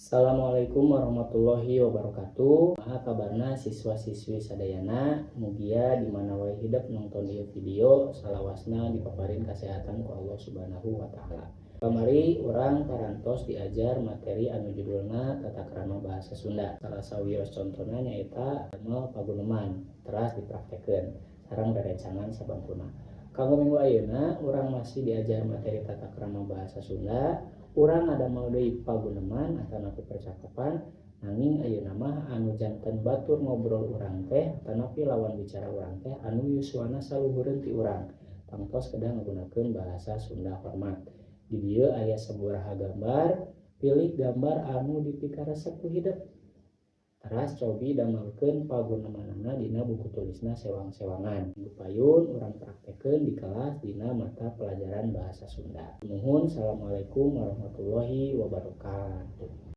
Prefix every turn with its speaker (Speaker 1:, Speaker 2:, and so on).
Speaker 1: Assalamualaikum warahmatullahi wabarakatuh. Kumaha kabarna siswa-siswi sadayana? Mugia di mana wae hidep nonton ieu video salawasna dipaparin kesehatan ku Allah Subhanahu wa Ta'ala. Kamari urang parantos diajar materi anu judulna Tata Krama Bahasa Sunda. Salah sawios contona nyaeta damel paguneman, teras dipraktekeun sareng rerencangan sabangkuna. Kanggo minggu ayeuna urang masih diajar materi Tata Krama Bahasa Sunda. Urang ngadamel deui paguneman atanapi percakapan, nanging ayeuna mah anu janten batur ngobrol urang teh atanapi lawan bicara urang teh anu yuswana saluhureun ti urang. Tangtos kedah ngagunakeun bahasa Sunda hormat. Di dieu aya sabaraha gambar, pilih gambar anu dipikaresep ku hidep. Teras cobi damelkeun pagunemanana dina buku tulisna sewang-sewangan. Minggu payun urang praktekeun di kelas dina mata pelajaran Bahasa Sunda. Nuhun, assalamualaikum warahmatullahi wabarakatuh.